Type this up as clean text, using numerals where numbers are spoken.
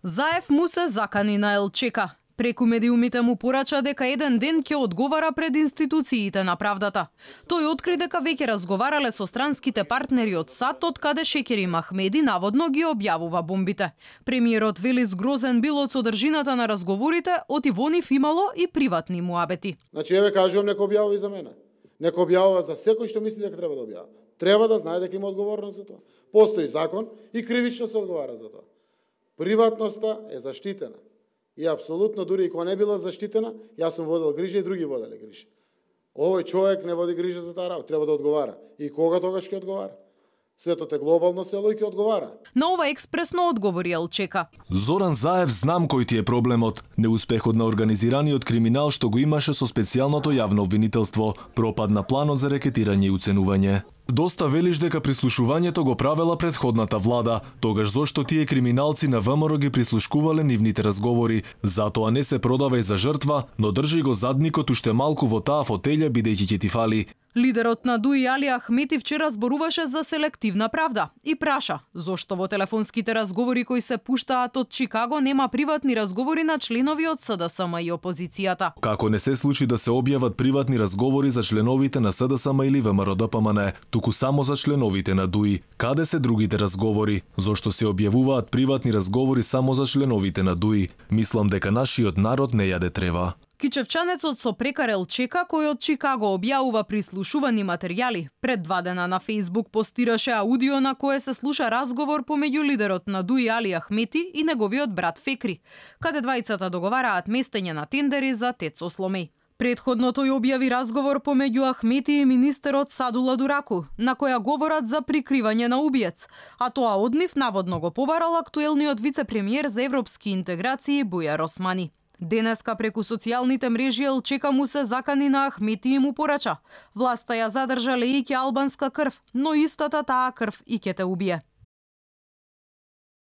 Заев му се закани на Елчека. Преку медиумите му порача дека еден ден ќе одговара пред институциите на правдата. Тој откри дека веќе разговарале со странските партнери од САД, од каде Шекери Махмеди наводно ги објавува бомбите. Премиерот вели згрозен бил од содржината на разговорите, од Ивонив имало и приватни муабети. Значи, еве кажувам, нека објавува и за мене. Нека објавува за секој што мисли дека треба да објавува. Треба да знае дека има одговорност за тоа. Постои закон и кривично се одговара за тоа. Приватноста е заштитена. И апсолутно, дури и кога не била заштитена, јас сум водел грижа и други воделе грижа. Овој човек не води грижа за таа работа, треба да одговара. И кога тогаш ќе одговара? Светот е глобално село и ќе одговара. На ова експресно одговори Елчека. Зоран Заев, знам кој ти е проблемот. Неуспехот на организираниот криминал што го имаше со специјалното јавно обвинителство, пропад на планот за рекетирање и уценување. Доста велиш дека прислушувањето го правела претходната влада, тогаш зошто тие криминалци на ВМРО ги прислушкувале нивните разговори, затоа не се продава и за жртва, но држи го задникот уште малку во таа фотелја бидејќи ќе ти фали. Лидерот на ДУИ Али Ахмети вчера зборуваше за селективна правда и праша зошто во телефонските разговори кои се пуштаат од Чикаго нема приватни разговори на членови од СДСМ и опозицијата. Како не се случи да се објават приватни разговори за членовите на СДСМ или ВМРО-ДПМН, туку само за членовите на ДУИ. Каде се другите разговори? Зошто се објавуваат приватни разговори само за членовите на ДУИ? Мислам дека нашиот народ не јаде трева. Кичевчанецот со прекар Елчека, кој од Чикаго објавува прислушувани материјали, пред 2 дена на Фејсбук постираше аудио на кое се слуша разговор помеѓу лидерот на ДУИ Али Ахмети и неговиот брат Фекри, каде двајцата договараат местење на тендери за ТЕЦ Осломеј. Предходно тој објави разговор помеѓу Ахмети и министерот Садула Дураку, на која говорат за прикривање на убиец, а тоа од нив наводно го побарал актуелниот вице-премиер за европски интеграции Бујар Османи. Денеска преку социјалните мрежи Елчека му се закани на Ахмети и му порача: власта ја задржа лејќи албанска крв, но истата таа крв и ќе те убие.